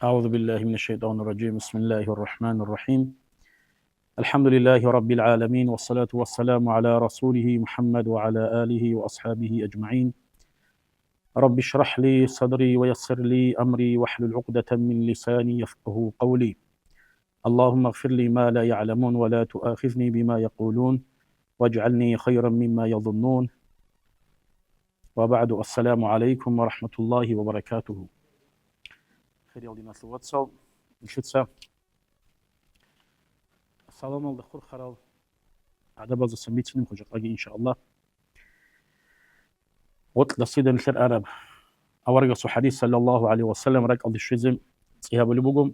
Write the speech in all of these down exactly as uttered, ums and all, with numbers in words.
أعوذ بالله من الشيطان الرجيم. بسم الله الرحمن الرحيم. الحمد لله رب العالمين، والصلاة والسلام على رسوله محمد وعلى آله وأصحابه أجمعين. رب اشرح لي صدري ويسر لي أمري واحلل عقدة من لساني يفقه قولي. اللهم اغفر لي ما لا يعلمون ولا تؤاخذني بما يقولون واجعلني خيرا مما يظنون. وبعد، السلام عليكم ورحمة الله وبركاته. Хириял диналъул вацал, нилъеца саламалда хурхарал адабаздасан бицунеб хъужахъаги, иншааллагь. Гъоркь дасида нилъер араб аварагасул хадис, саллаллагьу гӀалайгьи ва саллам, ракӀалде щвезе цӀи гьабулеб буго.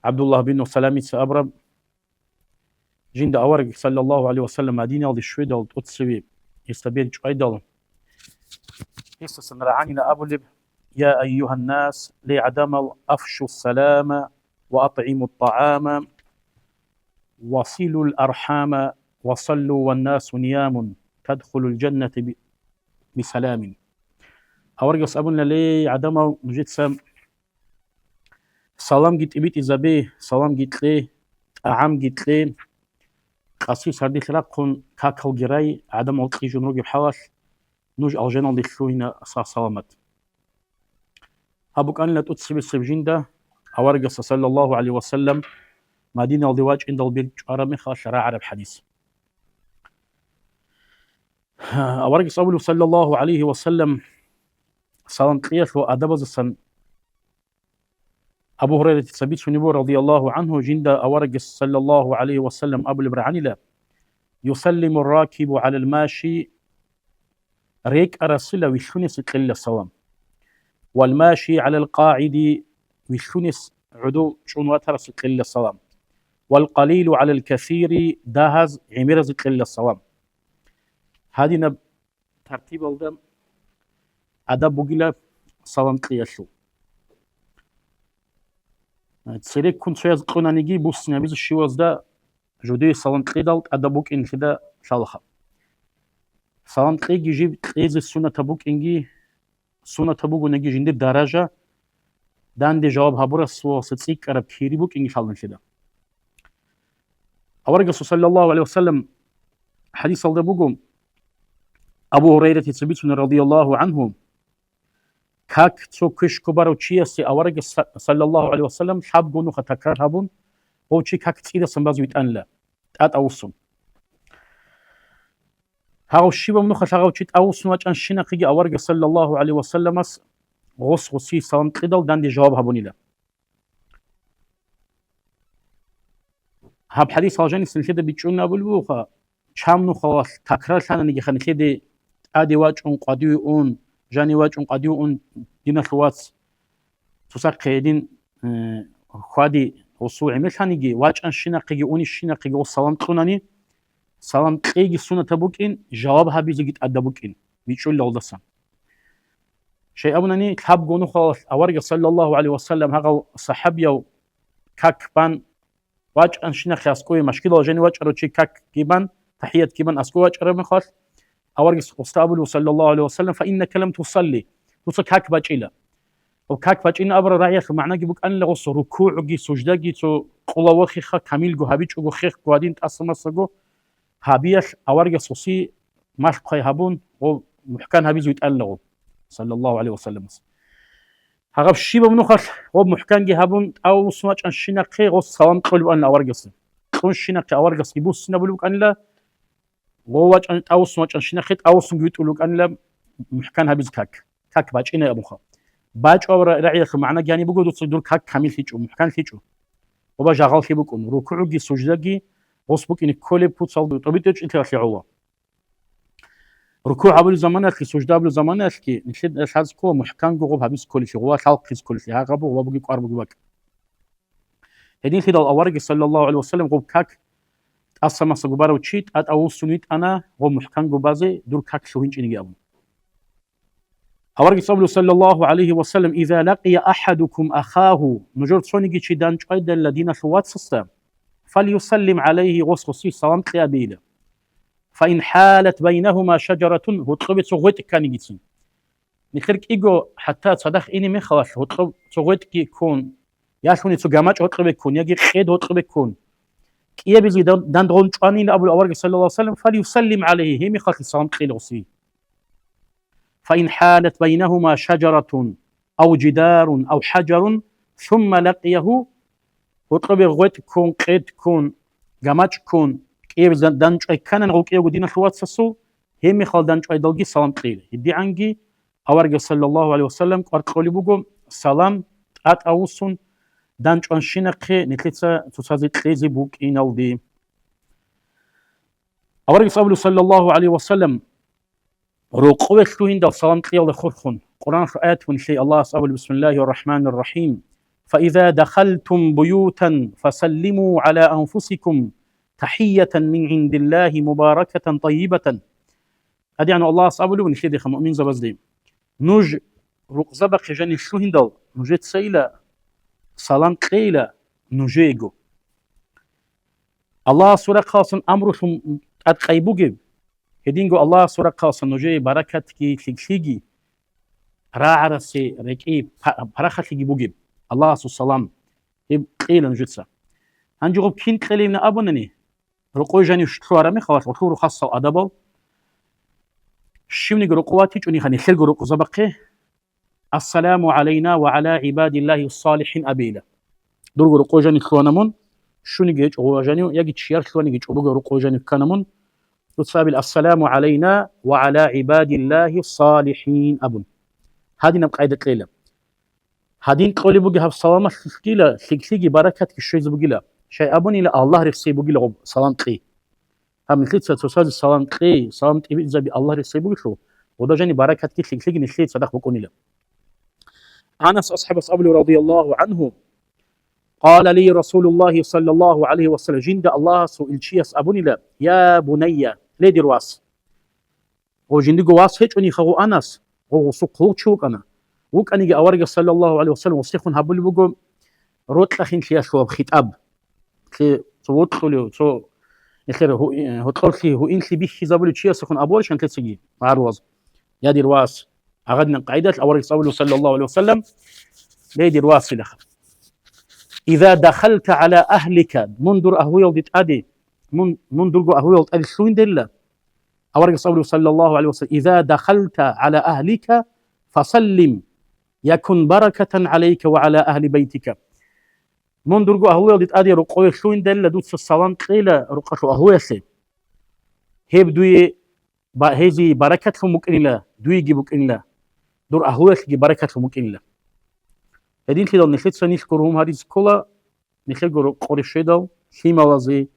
ГӀабдуллагь бин Саламица абураб, жинда авараг, саллаллагьу гӀалайгьи ва саллам, Мадинаялде щведал, тӀоцеве гьесда бер чӀвайдал, гьесдасан рагӀанила абулеб: «Я айюгьаннас, ле гӀадамал, афшу салама ва атӀиму тӀагӀама, ва силул архӀама, ва саллу ваннасу ниямун, тадхулул жанната би-, бисаламин». Аварагас абуна: «Ле гӀадамал, нужеца саламги тӀибитӀизабе, саламги кье, тӀагӀамги кье, къаси сардилъ рахъун какалги рай, гӀадамал кьижун ругеб хӀалалъ, нуж алжаналде лъугьина сах-саламат». Гьаб букӀанила тӀоцебесеб жинда аварагасда, саллаллагьу гӀалайгьи ва саллам, Мадиналде вачӀиндал бер чӀвараб мехалъ рагӀараб хадис. Аварагас абулеб, саллаллагьу гӀалайгьи ва саллам, салам кьеялъул адабаздасан Абу Гьурайратица бицунеб буго, радияллагьу гӀангьу, жинда аварагас, саллаллагьу гӀалайгьи ва саллам, абулеб рагӀанила: «Юсаллиму ракибу гӀалал маши», рекӀарасила вилълъунесе кьелила салам, «вал маши гӀалал къагӀиди», вилълъунес гӀодов чӀун ватарасе кьелила салам, «вал къалилу гӀалал касири», дагьаз гӀемеразе кьелила салам. Гьадинаб тартибалда адаб бугила салам кьеялъул. Цереккун цояз кьунаниги, буссинабизе щивазда жудее салам кьедал тӀадаб букӀин лъида лъалаха. Салам кьеги жиб кьезе сунатаб букӀинги, сунатаб бугониги жиндир даража, данде жаваб гьабурасуласа цӀикӀкӀараб кири букӀинги лъалалъида. Аварагасул, саллаллагьу гӀалайгьи ва саллам, хадисалда буго, Абу Гьурайратица бицуна, радияллагьу гӀангьу, как цо квешго барав чиясе аварагас, саллаллагьу гӀалайгьи ва саллам, лъабго нуха такрар гьабун, гъов чи как цӀидасан базе витӀанила, тӀатӀа вуссун. Гьав щибаб нуха лъагав чи тӀавуссун вачӀанщинахъеги аварагас, саллаллагьу гӀалайгьи ва салламас, гъос гъосие салам кьедал данде жаваб гьабунила. Гьаб хадис гьал жанис нилъеда бичӀчӀун абулеб бугоха, чам нухалалъ такрарлъананиги ха нилъеде тӀаде вачӀун къвадиве ун, жани вачӀун къвадиве ун, диналъул вац, цоцахъе гьедин, э, хьвади гъосул гӀемерлъаниги, вачӀанщинахъеги унищинахъеги гъос салам кьунани, салам кьейги сунатаб букӀин, жаваб гьабизеги тӀадаб букӀин, бичӀчӀулелдасан. Щай абунани, лъабго нухалалъ аварагас, саллаллагьу гӀалайгьи ва саллам, гьагъав сахӀабияв как бан вачӀанщинахъе аскӀове, машгидал жани вачӀарав чи как гибан, тахӀият гибан аскӀове вачӀараб мехалъ, аварагас гъосда абулев, саллаллагьу гӀалайгьи ва саллам: «Фа иннака лам тусалли», дуца как бачӀила. Ва как бачӀина абураб рагӀиялъул магӀнаги букӀанила гъос рукугӀги суждаги цо къулавахъеха камилго гьабичӀого хехго гьадин тӀаса-масаго гьабиялъ аварагас гъосие малъхъай гьабун ва мухӀкан гьабизе витӀанила гъов, саллаллагьу гӀалайгьи ва салламас. Гьагъаб щибаб нухалъ гъоб мухӀканги гьабун, тӀавуссун вачӀанщинахъе гъос салам кьолеб анила аварагасда. Кьунщинахъе аварагасги буссинабулеб букӀанила, гъов вачӀан-, тӀавуссун вачӀанщинахъе тӀавуссунги витӀулеб букӀанила мухӀкан гьабизе как. Как бачӀинай абунха. БачӀо абураб рагӀиялъул магӀнаги гьаниб буго, дуца дур как камиллъичӀо, мухӀканлъичӀо. Гъоба жагъаллъи букӀун, рукугӀги суждаги гъос букӀине кколеб пуцалда тӀобитӀичӀилъи гӀоло. РукугӀ гьабулеб заманалъги, сужда гьабулеб заманалъги нилъеда лъазе ккола мухӀканго гъоб гьабизе кколелъи, гъова лъалхъизе кколелъи, гьагъаб буго, гъоба буги кӀвар буги бакӀ. Гьединлъидал аварагас, саллаллагьу гӀалайгьи ва саллам, гъоб как тӀаса-масаго барав чи тӀатӀа вуссун витӀана, гъоб мухӀканго базе дур как лъугьинчӀеги абун. Аварагас абулеб, саллаллагьу гӀалайгьи ва саллам: «Иза лакъия ахӀадукум ахагьу», нужер цониги чи дандчӀвайдалла диналъул вацасда, «фалюсаллим гӀалайгьи», гъос гъосие салам кье абейила. «Фаин хӀалат байнагьума шажаратун», гьоркьобе цо гъветӀ кканигицин. Нилъер кӀиго хӀатта цадахъ ине мехалъ гьоркьоб цо гъветӀги ккун, ялъуни цо гамачӀ гьоркьобе ккун, яги къед гьоркьобе ккун, кӀиабилги дан-, дандгъун чӀванин абулеб авараг саллаллаху алейхи ва саллям, «Фалюсаллим гӀалайхи», гьеб мехалъ салам кьейила гъосие. «Фаин хӀалат байнахума шажаратун ав жидарун ав хӀажарун, сумма лакъияху», гьоркьобе гъветӀ ккун, къед ккун, гамачӀ ккун, кӀиабилги дан-, дандчӀвай кканани гъов кӀиявго диналъул вацасул, гьеб мехалъ дандчӀвайдалги салам кьейила. ГьедигӀанги аварагас саллаллаху гӀалайхи ва саллям кӀвар кьолеб буго, салам тӀатӀавуссун дандчӀванщинахъе нилъеца цоцазе кьезе букӀиналде. Аварагас абулеб, саллаллаху гӀалайхи ва саллям, рокъове лъугьиндал салам кьеялда хурхун, Къуръаналъул аят вугилан, Аллагьас абулеб, бисмиллагьи ррахӀмани ррахӀим, «Фаиза дахалтум буютан фасаллиму гӀала анфусикум тахӀиятан мин гӀиндиллагьи мубаракатан тӀайибатан». ТӀадегӀанав Аллагьас абулеб нилъеда, муъминзабазде: «Нуж рукъзабахъе жанив лъугьиндал, нужецайила салам кьейила нужеего». Аллагьасул рахъалъан амрулъун тӀадкъай бугеб, гьединго Аллагьасул рахъалъан нужее баракатги лъикӀлъиги, рагӀарасе рекӀи па-, парахалъиги бугеб, Аллагьасул салам, гьеб кьейила нужеца. Гьанже гъоб кин кьелевин абунани, рокъой жанив лъугьараб мехалъ, гъолъул хасал адабал, щивниги рокъов ватичӀониха нилъерго рукъзабахъе, «Ассаламу гӀалайна ва гӀала гӀибадиллагьи ссалихӀин» абейила. Дурго рокъой жанив лъугьана мун, щуниги гьечӀо гъов жанив, яги чияр лъугьаниги чӀобого рокъой жанив ккана мун, дуца абила: «Ассаламу гӀалайна ва гӀала гӀибадиллагьи ссалихӀин» абун. Гьадинаб къайда кьела. Гьадин кьолеб бугеб гьаб саламалъулъгила лъикӀлъиги баракатги щвезе бугила, щай абунила Аллагь рехсей бугила гъоб салам кьей. Гьаб нилъеца цоцазе салам кьей, салам тӀибитӀизаби Аллагь рехсей бугелъул, гъода жаниб баракатги лъикӀлъиги нилъее цадахъ букӀунила. Анас асхӀабас абулев, радияллагьу гӀанху, «Къала ли Расулуллагьи саллаллагьу гӀалайгьи ва саллам», жинда Аллагьасул илчияс абунила: «Я бунайя, ле, дир вас». Гъо жиндиго вас гьечӀониха гъо Анас, гъо гъусухъ гъов чи вукӀана. ВукӀаниги аварагас саллаллагьу гӀалайгьи ва саллам гъосехун гьабулеб буго рокьа-хинлъиялъулаб хитӀаб. Лъе-, цо вокьулев, цо нилъер гьу-, э, гьоркьорлъи гьуинлъи бихьизабулев чиясехун абуарищ нилъецаги, гӀарваз: «Я, дир вас», гьагъадинаб къайдалъ аварагас абулев, саллаллагьу гӀалайгьи ва саллам: «Ле, дир вас», илаха. «Иза дахалта гӀала агьлика», мун дур агьлуялде тӀаде, мун, мун дурго агьлуял тӀаде лъугьиндалила, аварагас абулев, саллаллагьу гӀалайгьи ва саллам: «Иза дахалта гӀала агьлика, фасаллим, якун баракатан гӀалайка ва гӀала агьли байтика». Мун дурго агьлуялде тӀаде рокъове лъугьиндалила, дуца салам кьейила рукъалъул агьлуялъе. Гьеб дуе ба-, гьезие баракатлъун букӀинила, дуеги букӀинила, дур агьлуялъеги баракатлъун букӀинила. Гьединлъидал нилъеца нилъго ругьун гьаризе ккола, нилъего рокъоре щведал, лъималазе,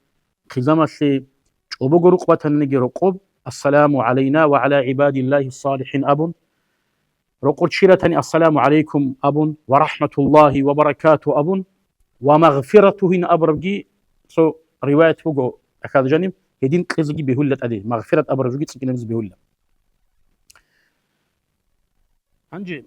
хъизамалъе, чӀобого рукъ батаниги рокъоб, «Ассаламу гӀалайна ва гӀала гӀибадиллагьи ссалихӀин» абун, рокъор чи ратани «Ассаламу гӀалайкум» абун ва «РахӀматуллагьи ва баракатугьу» абун ва «Магъфиратугьин» абурабги цо риваят буго, ахӀад жаниб, гьедин кьезеги бегьула тӀаде, магъфират абураб жоги цӀикӀкӀинабизе бегьула. Гьанже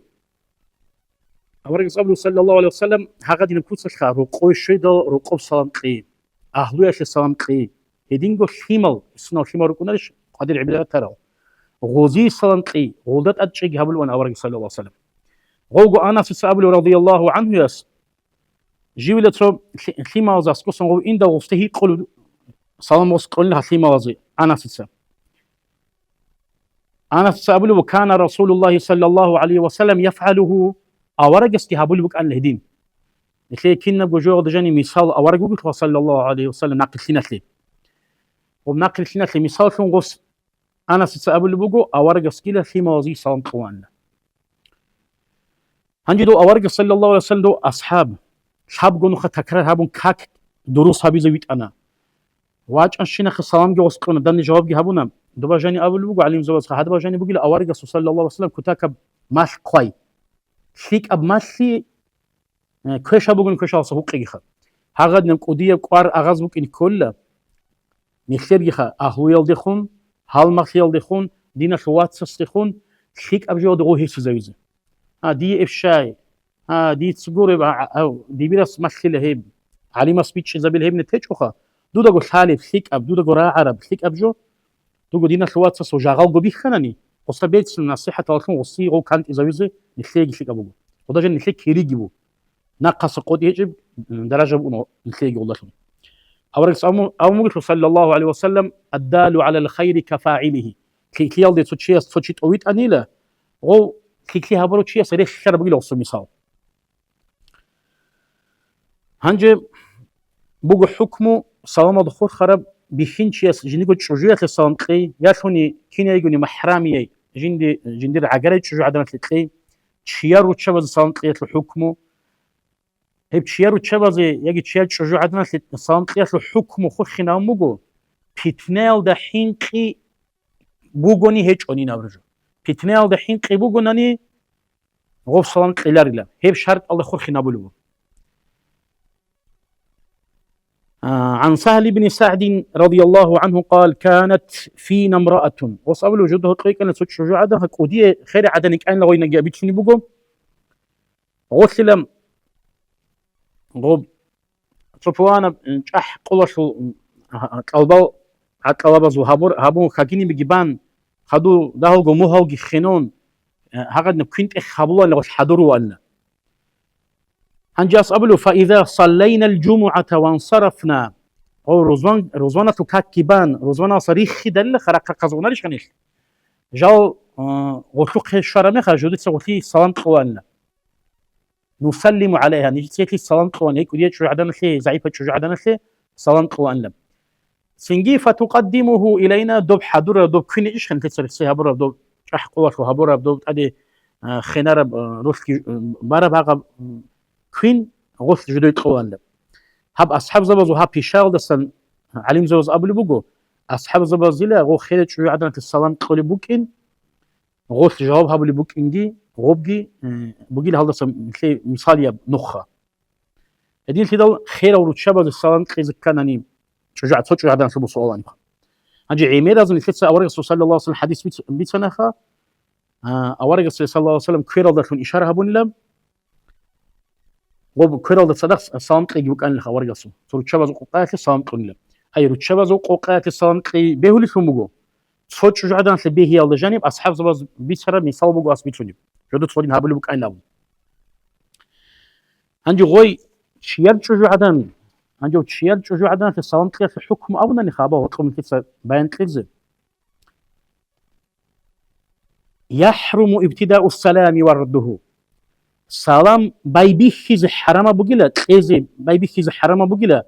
аварагас абулеб, саллаллагьу гӀалайгьи ва саллам, гьагъадинаб куцалъха рокъове щведал рокъоб салам кьей, агьлуялъе салам кьей. Гьединго лъимал, иссунал лъимал рукӀунарищ къвадир гӀибадат тарал, гъозие салам кьей, гъолда тӀад чӀейги гьабулеб ана аварагас, саллаллагьу гӀалайгьи ва саллам. Гъовго Анасица абулев, радияллагьу гӀанхуяс, живила цо лъи-, лъималазе аскӀосан гъов индал гъосде гьикъулев, салам гъос кьолин гьал лъималазе Анасица. Анасица абулеб: «Кана Расулуллагьи саллаллагьу гӀалайгьи ва саллам яфгӀалугьу», аварагасги гьабулеб букӀанила гьедин. Нилъее кинабго жоялда жаниб мисал авараг вугелъул, саллаллагьу гӀалайгьи ва саллам, нахъе лъиналъе. Гъоб нахъе лъиналъе мисаллъун гъос Анасица абулеб буго, аварагасгила лъималазги салам кьулаанила. Гьанже дов аварагас, саллаллагьу гӀалайгьи ва саллам, дов асхӀаб, лъабго нуха такрар гьабун как дурус гьабизе витӀана. ВачӀанщинахъе саламги гъос кьуна, данде жавабги гьабуна. Доба жаниб абулеб буго гӀалимзабазха, гьадаб жаниб бугила аварагасул, саллаллагьу гӀалайгьи ва саллам, кутакаб малъ хъвай. ЛъикӀаб малъи, э, квешаб бугин квешаласа гьукъигиха. Гьагъадинаб кӀудияб кӀвар агъаз букӀин кколила. Нилъергиха, агьлуялдехун, гьалмагълъиялдехун, диналъул вацасдехун лъикӀаб жо дов гьесизавизе. А, дие эб щай? А, дица гуреб, а, а, а, дибирас малъила гьеб, гӀалимас бичӀчӀизабил гьебни течӀоха, дудаго лъалеб лъикӀаб, дудаго рагӀараб лъикӀаб жо, дуго диналъул вацасул жагъалго бихьанани, Гъоса берцин насихӀаталлъун гъосие гъов кантӀизавизе нилъееги лъикӀаб буго. Гъода жо нилъее кириги буго. Нахъаса къотӀи гьечӀеб, м, даража буго нилъееги гъолдалъун. Аварагас абун-, абун бугелъул, саллаллагьу гӀалайгьи ва саллам: «Аддалу гӀалал хайри кафагӀилигьи». ЛъикӀлъиялде цо чияс цо чи тӀовитӀанила, гъов лъикӀлъи гьабурав чияс релълъараб бугила гъосул мисал. Гьанже буго хӀукму саламалда хурхараб: бихьинчияс жиндирго чӀужуялъе салам кьей, ялъуни кинайгони махӀрамияй жинди-, жиндир гӀагарай чӀужугӀаданалъе кьей, чияр руччабазе салам кьеялъул хӀукму. Гьеб чияр руччабазе яги чияр чӀужугӀаданалъе салам кьеялъул хӀукму хурхинабун буго, питнаялда хӀинкъи бугони гьечӀони абураб жо. Питнаялда хӀинкъи бугонани, гъоб салам кьеларила, гьеб шартӀалда хурхинабулеб буго. А, гӀан Сагьл ибн СагӀдин радияллагьу гӀангьу къал: «Канат фина мраатун». Гъос абулеб, жуда гьоркьо йикӀана цо чӀужугӀадан, гьа, кӀудияй херай гӀадан йикӀанила гъойинаги абичӀунеб буго. Гъолъила гъоб цо пуланаб, м, чӀахӀ къолалъул, м, гьа-, гьа-, кьалбал, гьа-, кьалабазул гьабур-, гьабун хагинибиги бан, хадур дагьалго мугьалги хинун, э, гьагъадинаб квин тӀех гьабуланила гъолъ хӀадуруланила. Гьанже ас абулев: «Фаиза саллайнал жумугӀата вансарафна». Гъов рузман-, рузманалъул какги бан, рузманалдаса риххидалила, харахъ-харахъаза унарищ гьанилъ? Жал, э, гъолъухъе щвараб мехалъ, жудица гъолъие салам кьуланила. «Нусаллиму гӀалайгьа», нижецалъе салам кьулан, гьей кӀудияй чӀужугӀаданалъе, загӀипай чӀужугӀаданалъе салам кьуланила. Цинги: «Фатукъаддимугьу илайна», доб хӀадураб, доб квин иш ханлъица рехсей гьабураб, доб чӀахӀ къолалъул гьабураб, доб тӀаде, а, хинараб, а, ролъги, а, бараб гьагъаб, м, квин гъолъ жудой кьуланила. Гьаб асхӀабзабазул гьаб пишаялдасан гӀалимзабаз абулеб буго, асхӀабзабазила гъо херай чӀужугӀаданалъе салам кьолеб букӀин, гъолъ жаваб гьабулеб букӀинги, гъобги, э, бугила гьалдаса нилъее мисалияб нухха. Гьединлъидал херал руччабазе салам кьезе кканани, чӀужугӀ-, цо чӀужугӀаданалъуб суал аниха. Гьанже гӀемеразе нилъеца аварагасул саллаллагьу гӀалайгьи ва саллам хадис биц-, бицанаха, а, аварагасул саллаллагьу гӀалайгьи ва саллам квералдалъун ишара гьабунила, ва квералда цадахъ салам кьеги букӀанилаха аварагасул. Цо руччабазул къокъаялъе салам кьунила. Ай, руччабазул къокъаялъе салам кьей бегьулелъун буго. Цо чӀужугӀаданалъе бегьиялда жаниб асхӀабзабаз бицараб мисал буго ас бицунеб. Жодуц гъодин гьабулеб букӀанин абун. Гьанже гъой чияр чӀужугӀадан, гьанже чияр чӀужугӀаданалъе салам кьеялъе хӀукму абунани хаба гъоркьун нилъеца баян кьезе. «ЯхӀруму ибтидау салами ва раддугьу». Салам байбихьизе хӀарамаб бугила, кьезе байбихьизе хӀарамаб бугила,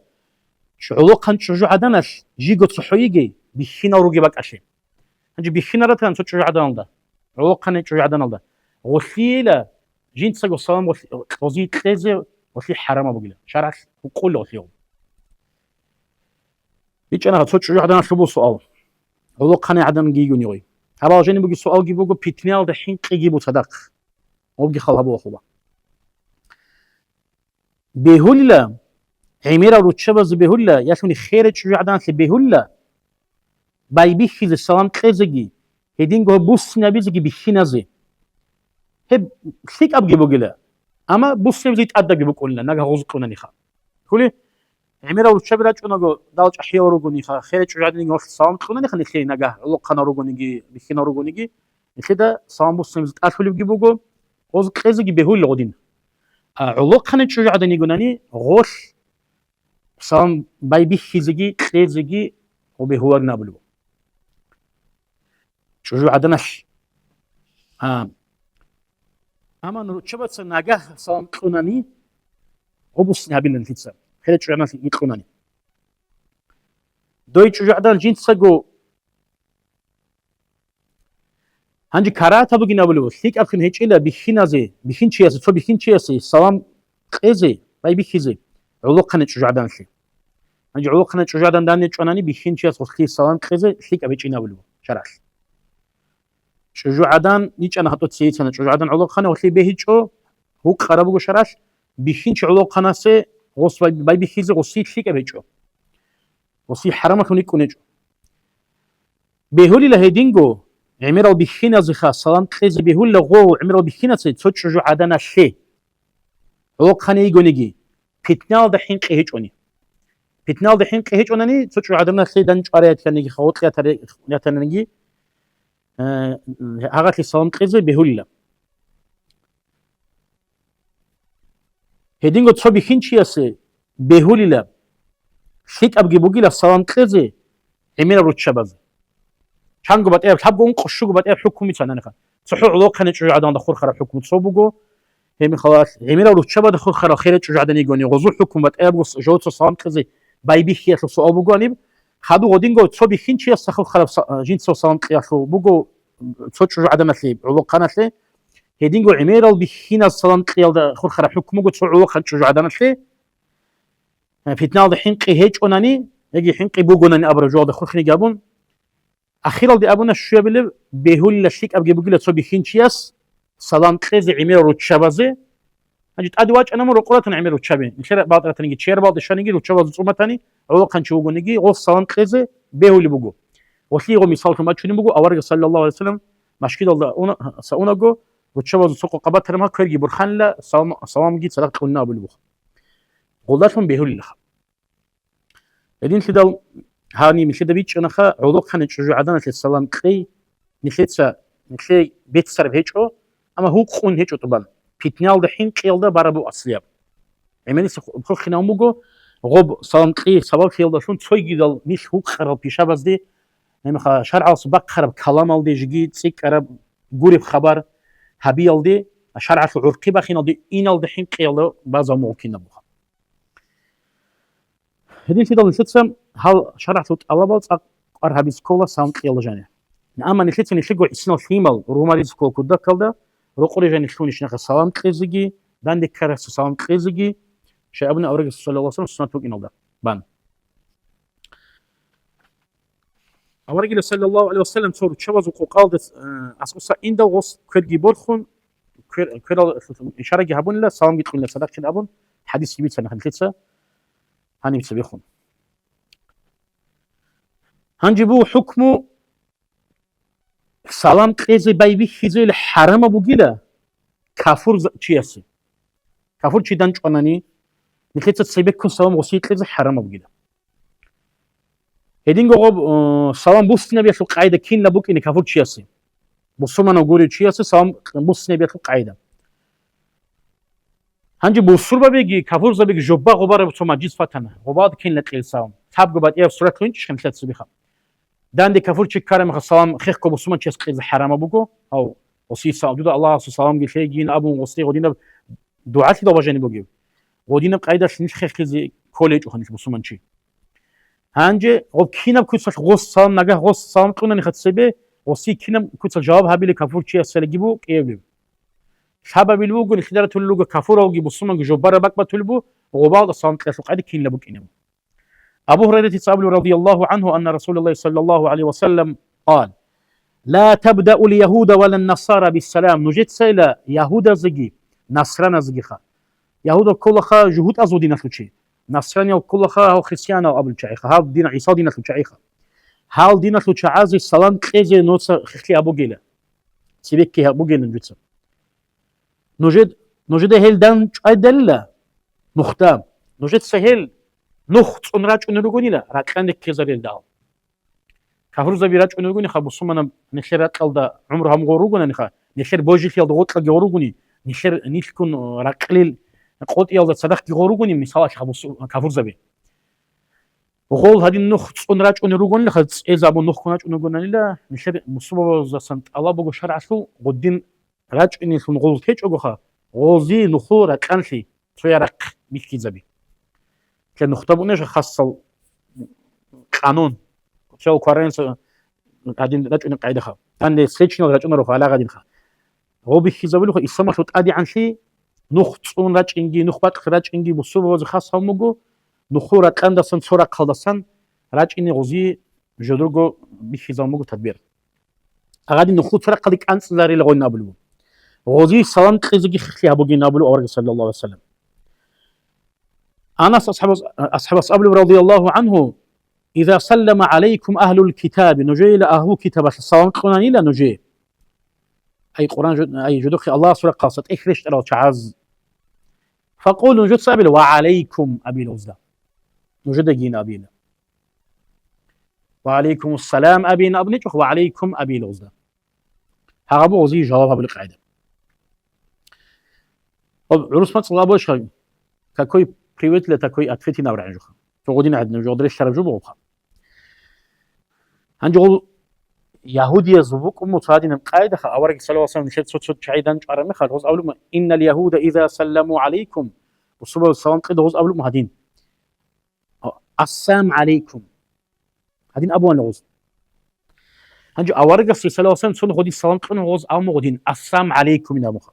гӀолохъан чӀужугӀаданалъ жиго цохӀо йигей, бихьинал ругеб бакӀалъе. Гьанже бихьинал ратилан цо чӀужугӀаданалда, гӀолохъанай чӀужугӀаданалда. Гъолъийила жинцаго салам гъолъ-, гъозие кьезе гъолъие хӀарамаб бугила, шаргӀалъ гьукъула гъолъие. БичӀчӀана цо чӀужугӀаданалъуб суал. ГӀолохъанай гӀаданги йигони гъой. Гьабал жени буги суалги буго, питниялда хӀинкъиги буцадахъ. Гъобги хал гьабула хуба. Бегьулила, гӀемерал руччабазе бегьулила, ялъуни херай чӀужугӀаданалъе бегьулила, байбихьизе салам кьезеги, гьединго гьеб буссинабизеги бихьиназе. Гьеб лъикӀабги бугила, амма буссинабизе тӀадабги букӀунила, нагагь гъоз кьунаниха. Хъули, гӀемерал руччаби рачӀунаго, дал чӀахӀиял ругониха, херай чӀужугӀаданиги гъолъ салам кьунаниха нилъее нагагь, гӀолохъанал ругониги, бихьинал ругониги, нилъеда салам буссинабизе тӀалъулебги буго, гъоз кьезеги бегьулила гъодин. А гӀолохъанай чӀужугӀадан йигонани, гъолъ салам байбихьизеги, кьезеги гъо бегьуларин абулеб. ЧӀужугӀаданалъ. А. Амма руччабаца нагагь салам кьунани, гъо буссине гьабилан лъица. Херай чӀужугӀаданалъ кьунани. Дой чӀужугӀадан жинцаго Гьанже карагьат гьабугин абулеб, лъикӀабхъин гьечӀила бихьиназе, бихьинчиясе, цо бихьинчиясе салам кьезе, байбихьизе, гӀолохъанай чӀужугӀаданалъе. Гьанже гӀолохъанай чӀужугӀадан данде чӀванани, бихьинчияс гъолъие салам кьезе лъикӀаб гьечӀин абулеб шаргӀалъ. ЧӀужугӀадан ичӀана гьатӀо цейицана, чӀужугӀадан гӀолохъанай гъолъие бегьичӀо, гьукъараб буго шаргӀалъ, бихьинчи гӀолохъанасе гъос бай-, байбихьизе гъосие лъикӀаб гьечӀо. Гъосие хӀарамалъун рикӀкӀунечӀо. Бегьулила гьединго, гӀемерал бихьиназеха салам кьезе бегьулила гъов гӀемерал бихьинасе цо чӀужугӀаданалъе. ГӀолохъанай йигониги, питналда хӀинкъи гьечӀони. Питналда хӀинкъи гьечӀонани, цо чӀужугӀаданалъе дандчӀваре ятаниги, гъоркье ятаре-, ятаниги, э, гьагъалъе салам кьезе бегьулила. Гьединго цо бихьинчиясе бегьулила, лъикӀабги бугила салам кьезе гӀемерал руччабазе. Чанго батӀияб, лъабго, ункъо, щуго батӀияб хӀукму бицананха. ЦохӀо гӀолохъанай чӀужугӀаданалда хурхараб хӀукму цо буго. Гьеб мехалъ гӀемерал руччабазда хурхарал херай чӀужугӀадан йигони, гъозул хӀукму батӀиябго с-, жо цо салам кьезе байбихьиялъул суал бугоаниб, хадуб гъодинго цо бихьинчиясда хурхараб са-, жинцав салам кьеялъул буго цо чӀужугӀаданалъе, гӀолохъаналъе, гьединго гӀемерал бихьиназ салам кьеялда хурхараб хӀукму буго цо гӀолохъан чӀужугӀаданалъе, э, питналда хӀинкъи гьечӀонани, яги хӀинкъи бугонани абураб жоялда хурхинеги абун, ахиралде абуна щуябилеб бегьулила лъикӀабги бугила цо бихьинчияс салам кьезе гӀемерал руччабазе. Гьанже тӀаде вачӀана мун рокъоратан гӀемерал руччаби. Нилъер балтӀаратаниги, чияр балтӀи щаниги, руччабазул цӀуматани, гӀолохъанчи вугониги, гъос салам кьезе бегьулеб буго. Гъолъие гъо мисаллъун бачунеб буго, аварагас, саллаллагьу гӀалайгьи ва саллам, машгидалда уна-, са унаго, руччабазул цо къокъа батараб мехалъ кверги бурханила, салам-, саламги цадахъ кьунна абулеб буго. Гъолдалъун бегьулилаха. Гьединлъидал гьаниб нилъеда бичӀчӀанаха, гӀолохъанай чӀужугӀаданалъе салам кьей, нилъеца, нилъее беццараб гьечӀо, амма гьукъун гьечӀо тӀубан, питниялда хӀинкъиялда бараб буго аслияб. ГӀемерисеб хурхинавун буго, гъоб салам кьей сабаблъиялдалъун цойгидал нилъ гьукъарал пишабазде, гьебмехалъ шаргӀалъ бахъараб каламалде жеги цӀикӀкӀараб гуреб хабар гьабиялде, шаргӀалъул гӀурхъи бахиналде иналда хӀинкъиялда базабун буго кинаб буха. Гьединлъидал нилъеца гьал шаргӀалъул тӀалабал цӀакъ кӀвар гьабизе ккола салам кьеялда жанир. Амма нилъеца нилъего гӀисинал лъимал румаризе ккола кутакалда, рокъоре жанир лъунищ нахъа салам кьезеги, данде ккарасда салам кьезеги, щай абуни аварагас, саллаллагьу гӀалайгьи ва саллам, суннат букӀиналда бан. Аварагила, саллаллагьу гӀалайгьи ва саллам, цо руччабазул къокъалда, э, аскӀоса индал гъос кверги борхун, квер-, кверал ишараги гьабунила, саламги кьунила цадахъин абун, хӀадисги бицана нилъеца гьаниб цебехун. Гьанже буго хӀукму, салам кьезе байбихьизейил хӀарамаб бугила кафур за-, чиясе. Кафур чи данчӀванани, нилъеца цебеккун салам гъосие кьезе хӀарамаб бугила. Гьединго гъоб, э, салам буссинабиялъул къайда кинла букӀине кафурчиясе? Бусурманав гурев чиясе салам буссинабиялъул къайда. Гьанже бусурбабиги кафурзабиги жобба гъубараб цо мажлис батана. Гъубалда кинла кьел салам. Лъабго батӀияб сурат лъугьинчӀищха нилъеца цебеха? Данде кафурчи ккараб мехалъ салам хехго бусурманчияс кьезе хӀарамаб буго. Гьав, гъосие са-, дуда Аллагьасул саламги лъейгин абун, гъосие гъодинаб дугӀалъидал бажани бугеб. Гъодинаб къайдалъ нилъ хехлъизе кколечӀоха нилъ бусурманчи. Гьанже гъоб кинаб куцалъ гъос салам, нагагь гъос салам кьунани хъацебе, гъосие кинаб куцалъ жаваб гьабили кафурчиясалиги бу кӀиявлеб. Лъабабил буго, нилъеда ратулел руго кафуравги бусурманги жоббараб бакӀ батулеб бу, гъубалда салам кьеялъул къайда кинила букӀинеб. Абу Гьурайратица абулеб, радияллагьу гӀангьу, анна Расулаллагьи саллаллагьу гӀалайгьи ва саллам къал: «Ла табдаул ягьуда ва лан насара биссалам». Нужецайила ягьудазеги, насраназегиха. Ягьудал кколаха жугьутӀазул диналъул чи. Насраниял кколаха гьал христианал абулел чагӀиха, гьал дин, ГӀисал диналъул чагӀиха. Гьал диналъул чагӀазе салам кьезе нуца хехлъи гьабугела. Цебекки гьабугела нужеца. Нужед-, нужеда гьел дандчӀвайдалила нухда. Нужеца гьел нух цӀун рачӀунел ругонила, ракьанде ккезарелдал. Кафурзаби рачӀунел ругониха, бусурманаб нилъер ракьалда гӀумру гьабун гъо ругонаниха, нилъер божилъиялда гъоркьаги гъо ругони, нилъер нилъгун ракьлил къотӀиялда цадахъги гъо ругони, мисалалъ, бусу-, кафурзаби. Гъол гьадин нух цӀун рачӀунел ругонилаха, цӀезабун нухкун рачӀунел ругоналила, нилъер бусурбабаздасан тӀалаб буго шаргӀалъул, гъудин рачӀунеллъун гъол течӀогоха, гъози нухул ракьанлъи цоя рахъ бихьизаби. Нилъер нухда бунеша хасал къанун, цоял кваранца гьадин рачӀунеб къайдаха. Данде сечинал рачӀунароха, гьалагъадинха. Гъо бихьизабулеха, исламалъул тӀадегӀанлъи нух цӀун рачӀинги, нух бакьлъи рачӀинги бусурбабазе хас гьавун буго, нухул ракьандасан цо рахъалдасан рачӀине гъози жодорго бихьизабун буго тадбир. Агъади нухул цо рахъалде кӀанцӀизарила гъойин абулеб. Гъози салам кьезеги хехлъи гьабугин абулеб авараг, саллаллагьу гӀалайгьи ва саллам. Анас асхӀабас, асхӀабас абулеб, радияллагьу гӀангьу: «Иза саллама гӀалайкум агьлул китаби», нужеила агьлу китабалъ салам кьунанила нужее. Ай Къуран жу-, ай жудухъе Аллагьас рахъалса тӀехь рещтӀарал чагӀаз. «Факъулу», нужеца абила, «Ва гӀалайкум», абила гъузда. Нужедагин абила. «Ва гӀалайкумуссалам», абин абничӀухъ, «Ва гӀалайкум», абила гъузда. Гьагъаб гъозие жаваб гьабулеб къагӀида. Гъоб гӀурус мацӀалда абулеб щиб, какой привет для такой ответин абураб жуха. Цо гъодин гӀадин жо гъодрелъараб жо бугоха. Гьанже гъол ягьудияз букӀун буго цо гьадинаб къагӀидаха, авараг саллаллагьу гӀалайгьи ва саллам нилъер цо-цо чагӀи данчӀвараб мехалъ, гъоз абулеб буго: «Иннал ягьуда иза салламу гӀалайкум», бусурбабаз салам кьеда гъоз абулеб буго гьадин: «Ассам гӀалайкум». Гьадин абуна гъоз. Гьанже аварагас саллаллагьу гӀалайгьи ва саллам цо гъодин салам кьуна гъоз абун буго гъодин: «Ассам гӀалайкум», ин абуха.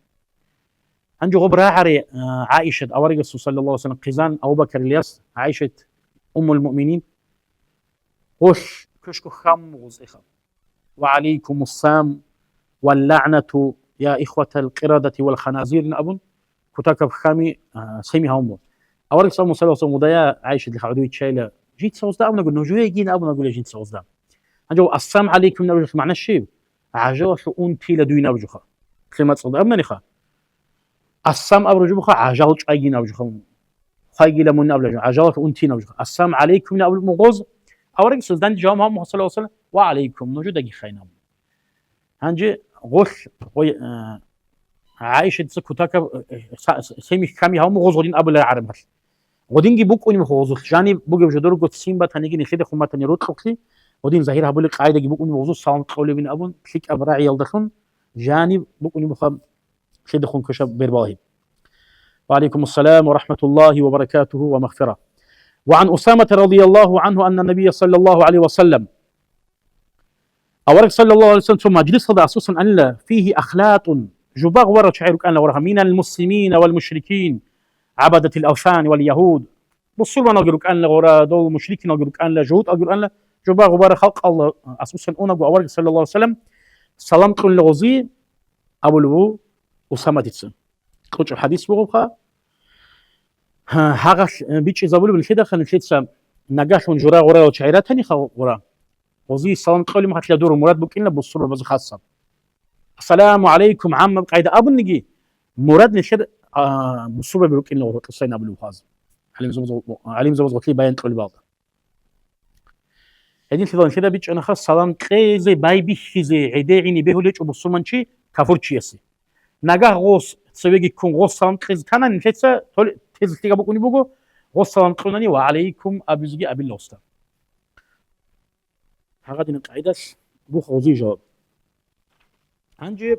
Гьанже гъоб рагӀари, а, ГӀаишат, аварагасул саллаллагьу гӀалайгьи ва саллам хъизан Абу Бакар Ильяс, ГӀаишат Уммул Муъминин, гъолъ квешго хьамун буго гъоз эха. «Ва гӀалайкумуссам вал лагӀнату, я ихватал къирадати вал ханазир», ин абун, кутакаб хьами, а, семи гьавун буго. Авараг саллаллагьу гӀалайгьи ва саллам гъодая ГӀаишат, лъиха гӀодовиччайила, жинца гъозда абунагури, нужее гин абунагури жинца гъозда. Гьанже «Ассам гӀалайкум» абулеб магӀна щиб? ГӀажалалъув унтила дуйин абуха. ЛъимацӀалда абунаниха. «Ассам» абураб жо буха, гӀажал чӀвайгин абуха. Хвайгила мун абулеб жо, гӀажалалъув унтин абуха. «Ассам гӀалайкум» абулеб буго гъоз. Аварагас данде жаваб гьабун буго, саллаллагьу гӀалайгьи ва саллам: «Ва гӀалайкум», нужедаги хайин абун. Гьанже гъолъ, гъой, э, ГӀаишатица кутакаб, э, э, са-, с-, семи хьами гьавун буго гъоз гъодин абулеб гӀараб гьалъ. Гъодинги букӀунеб буго гъозулъ, жаниб бугеб жо дурго ццин батанигин нилъеда хъун батани рокьулъ, гъодин загьир гьабулеб къагӀидаги букӀунеб буго гъозулъ салам кьолебин абун, лъикӀаб рагӀиялдалъун, жаниб букӀунеб буго нилъеда хъун квешаб бербалагьи. Ва гӀалайкумуссалам ва рахӀматуллагьи ва баракатугьу ва магъфира. Ва гӀан Усамата радияллагьу гӀангьу анна набийя саллаллагьу гӀалайгьи ва саллам, Авараг саллаллагьу гӀалайгьи ва саллам цо мажлисалда асусан анила: «Фигьи ахлатун», жубагъ вара чагӀи рукӀана гъорагьа, «минал муслимина вал мушрикин», «гӀабадатил авсан вал ягьуд». Бусурманалги рукӀана гъора, дол мушрикиналги рукӀана, жугьутӀалги рукӀана, жубагъ вара халкъалда асусан унаго авараг саллаллагьу гӀалайгьи ва саллам салам кьунила гъози абулеб буго Усаматица. КьучӀаб хӀадис бугоха. Гьа-, гьагъалъ, э, бичӀчӀизабулеб нилъедаха, нилъеца нагагьлъун жура гъораял чагӀи ратаниха гъора. Гъозие салам кьолеб мехалъ дур мурад букӀина бусурбабазе хасаб. «Ассаламу гӀалайкум», гӀаммаб къайда абуниги, мурад нилъер, а, бусурбаби рукӀина гъоркьисайин абулеб хъваз. ГӀалимзабаз, гӀалимзабаз гъорлъи баян кьолебалда. Гьединлъидал нилъеда бичӀчӀанаха салам кьезе, байбихьизе, гӀедегӀине бегьулев гьечӀо бусурманчи кафурчиясе. Нагагь гъос цевеги ккун гъос салам кьезе тана, нилъеца тол-, тезе лъикӀаб букӀунеб буго, гъос салам кьунани «Ва гӀалайкум» абизеги абила гъосда. Гьагъадинаб къайдалъ буха гъозие жаваб. Гьанже,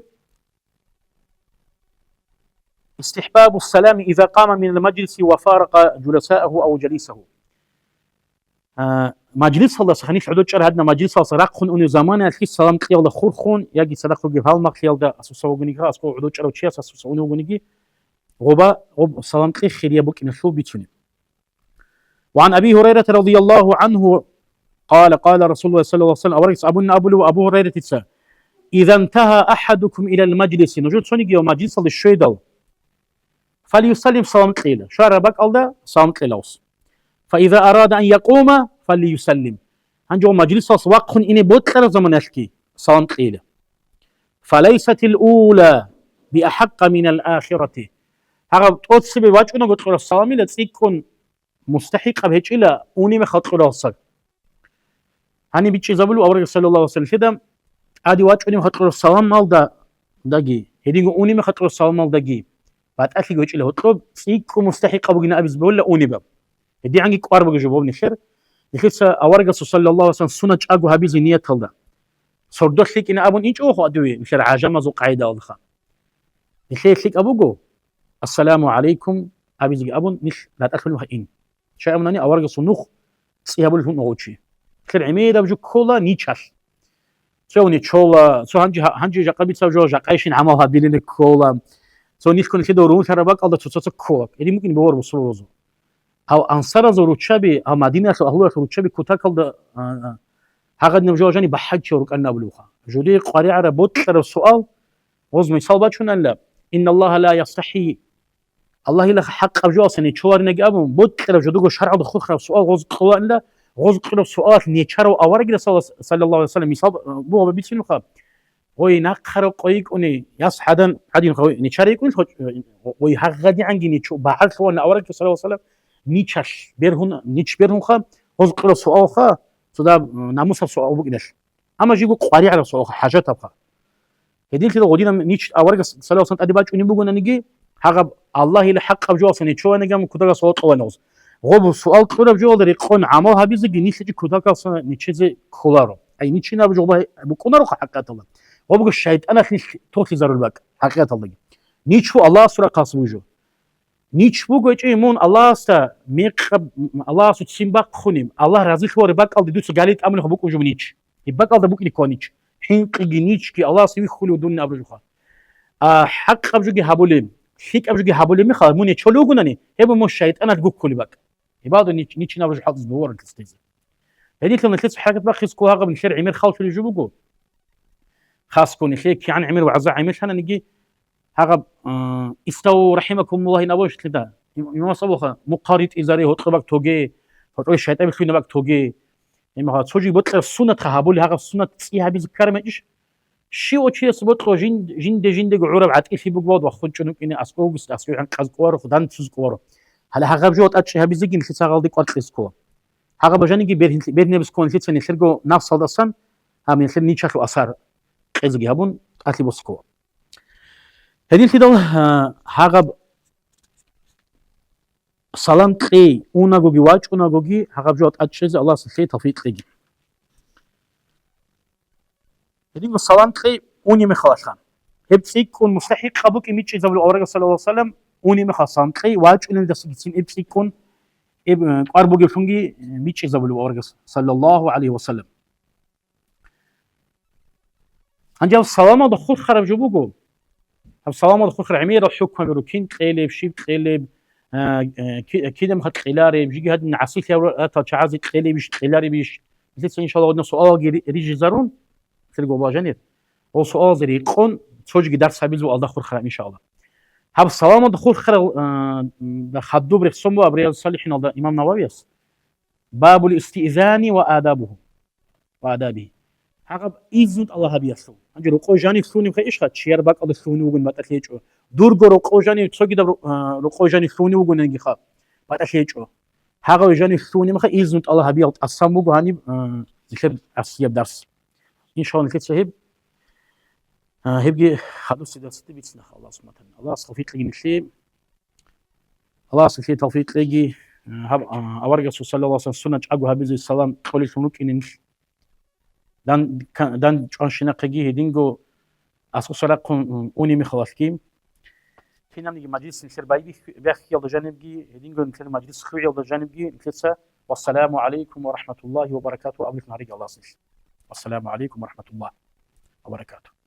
«Истихбабу салами иза къама минал мажлиси ва фарака жуласааху ав жалисаху». А, мажлисалдаса, гьанилъ гӀодор чӀараб гьадинаб мажлисалдаса рахъун унев заманаялъги салам кьиялда хурхун яги цадахъ ругеб гьалмагълъиялда асуса вугониги, аскӀов гӀодор чӀарав чияс асуса унев вугониги, гъоба, гъоб салам кьи хирияб букӀиналъул бицунеб. وعن أبي هريرة رضي الله عنه قال، قال رسول الله صلى الله عليه وسلم, аварагас абуна абулев Абу Гьурайратица: «إذا انتهى أحدكم إلى المجلس», нужер цониги ва мажлисалде щведал, «فليسلم», салам кьейила, щвараб бакӀалда салам кьейила гъос. «فإذا أراد أن يقوم فليسلم», гьанже гъов мажлисалдаса вахъун ине бокьараб заманалъги салам кьейила. «فليست الأولى بأحق من الآخرة», гьагъаб тӀоцебе вачӀунаго кьураб саламила цӀикӀкӀун мустахӀикъаб гьечӀила унеб мехалъ кьуралдаса. Гьаниб бичӀчӀизабулеб авараг саллаллагьу гӀалайгьи ва саллам, лъида тӀаде вачӀунеб мехалъ кьураб саламалдаги, гьединго унеб мехалъ кьураб саламалдаги батӀалъиги гьечӀила гьоркьоб, цӀикӀкӀун мустахӀикъаб бугин абизе бегьула унебаб. ГьедигӀанги кӀвар буго жо гъоб нилъер. Нилъеца аварагасул саллаллагьу гӀалайгьи ва саллам сунат чӀаго гьабизе нияталда. Сордо лъикӀина абун ичӀо хъвадуе нилъер гӀажамазул къагӀидаялдаха. Нилъее лъикӀаб буго, «Ассаламу гӀалайкум» абизеги абун, нилъ ратӀалъулеб гьаин. Щай абунани, аварагасул нух цӀи гьабулел гьун гъов чи. Нилъер гӀемераб жо ккола ничалъ. Цо гьуничола, цо гьанже, гьанже жакъа бицаб жо жакъайщин гӀамал гьабилин ккола. Цо нилъго нилъеда румулъараб бакӀалда цо-цо-цо ккола. Гьедин букӀин бегьула бусурбабазул. Гьав ансаразул руччаби, гьав Мадинаялъул агьлуялъул руччаби кутакалда, а, а, гьагъадинаб жо жаниб бахӀарчиял рукӀана абулебха. Жудее къваригӀараб бокьараб суал, гъоз мисал бачунанила: «Инналлагьа ла ястахӀи». Аллагьила хӀакъаб жоялдаса нечоларинаги абун, бокьараб жодого шаргӀалда хурхараб суал гъоз кьолаанила, гъоз кьураб суалалъ нечарав аварагила саллаллагьу гӀалайгьи ва саллам мисал бугьаба бицинуха. Гъой нахъараб къо йикӀуни, яс гӀадан гӀадин гъой нечар йикӀунел гъой гьагъадигӀанги нечо багӀарлъувана аварагги саллаллагьу гӀалайгьи ва саллам ничалъ бергьун, нич бергьунха, гъоз кьураб суалха, цо даб намусаб суал букӀиналъ. Амма жиго къваригӀараб суалха, хӀажатабха. Гьединлъидал гъодинаб нич аварагас саллаллагьу гӀалайгьи ва саллам тӀаде бачӀунеб бугонаниги, гьагъаб Аллагьила хӀакъаб жоялъа нечо ваниган кутакалъ вокьулароз. Гъоб суал кьураб жоялда рекъон гӀамал гьабизеги нилъ чи кутакалъа нечезе кколаро. Ай, ничинаб жо гъоб букӀунарохъа хӀакъикъаталда. Гъобго шайтӀаналъ нилъ толъизарулеб бакӀ хӀакъикъаталдаги. Нич бу Аллагьасул рахъалъ бугеб жо. Нич буго гьечӀо мун Аллагьасда мекъаб, Аллагьасул ццин бахъунеб, Аллагь разилъулареб бакӀалде дуца гали тӀамулеб букӀунеб жо нич. Гьеб бакӀалда букӀине ккола нич. ХӀинкъиги ничги Аллагьасе вихьулев дун абураб жоха. А хӀакъаб жоги гьабулеб, лъикӀаб жоги гьабулеб мехалъ мун гьечӀолев вугонани, гьеб мун шайтӀаналъ гуккулеб бакӀ. Гьеб гьадин нич-, ничинаб жоха хӀалтӀизе буваралъ цӀезе. Гьединлъун нилъеца хӀаракат бахъизе ккола гьагъаб нилъер гӀемер халлъулеб жо буго. Хасго нилъее кигӀан гӀемер вагӀза гӀемерлъананиги, гьагъаб, а, «Иставу рахимакумуллагь» ин абуш лъида. Им-, имам асхӀаб абуха, мухъа ритӀизаре, гьоркьоб бакӀ тоге, гьоркьоб шайтӀаби лъугьинаб бакӀ тоге. Имаха, цо жи бокьараб суннат хабули, гьагъаб суннат цӀи гьабизе ккараб гьечӀищ? Щив очияс бокьо жин-, жинде-жиндего гӀураб гӀатӀилъи бугеб ва хун чӀун вукӀине аскӀов вугес, аскӀов гӀанкъаз кӀуваро, худан цуз кӀуваро. Гьале гьагъаб жо тӀад чӀи гьабизеги нилъеца гьалде кӀвар кьезе ккола. Гьагъаб жаниги берхин-, берхинабиз ккола нилъеца нилъерго нафсалдасан, гьаб нилъер ничалъул асар кьезеги гьабун, тӀалъи босе ккола. Гьединлъидал, а, гьагъаб салам кьей унагоги вачӀунагоги гьагъаб жо тӀад чӀезе Аллагьас нилъее тавфикъ кьеги. Гьединго салам кьей унеб мехалалъа. Гьеб цӀикӀкӀун мустахӀикъаб букӀин мичӀчӀизабулеб аварагас саллаллагьу гӀалайгьи ва саллам, унеб мехалъ салам кьей, вачӀунелдасагицин гьеб цӀикӀкӀун, гьеб, э, кӀвар бугеблъунги, э, мичӀчӀизабулеб аварагас саллаллагьу гӀалайгьи ва саллам. Гьанже гьаб саламалда хурхараб жо буго. Гьаб саламалда хурхараб гӀемерал хӀукмаби рукин кьелеб, щиб кьелеб, а, э, ки-, кидамха кьелареб, жиги гьадин гӀасилъи гьабурал ратал чагӀазе кьелебищ, кьеларебищ. Нилъеца, иншаллагь, гьадинал суалалги ри-, рижизарун, нилъерго бажанир. Гьол суалалзе рекъон, цо жиги дарс гьабизе алда хурхараб, иншаллагь. Гьаб саламалда хурхарал, а, да хадуб рехсон буго Риязу-с-Салихиналда имам Нававияс. Бабул истиъзани ва адабугьу. Ва адаби. Гьагъаб изну тӀалаб гьабиялъул. Гьанже рокъой жанив лъугьунебха ишха, чияр бакӀалда лъугьунев вугони батӀалъи гьечӀо. Дурго рокъой жанив, цогидаб ро-, а, рокъой жанив лъугьунев вугониги ха, батӀалъи гьечӀо. Гьагъав жанив лъугьунебха изну тӀалаб гьабиял тӀасан буго гьаниб, а, нилъер гӀасияб дарс. Иншаллагь, нилъеца гьеб, а, гьебги хадусеб дарсалде бицина, Аллагьас субхӀанагьу ва тагӀала. Аллагьас тавфикъ кьеги нилъее. Аллагьас нилъее тавфикъ кьеги, а, гьаб, а, аварагасул саллаллагьу гӀалайгьи ва саллам сунат чӀаго гьабизе салам кьолелъун рукӀине нилъ. Дан, ка-, дан чӀванщинахъеги гьединго аскӀоса рахъун, м, унеб мехалалъги. Кинабниги мажлис нилъер байбих-, бихьиялда жанибги, гьединго нилъер мажлис хвеялда жанибги нилъеца «Вассаламу гӀалайкум ва рахӀматуллагьи ва баракатугьу» абулелъун гьариги Аллагьас нилъ. Вассаламу гӀалайкум ва рахӀматуллагьи ва баракатугьу.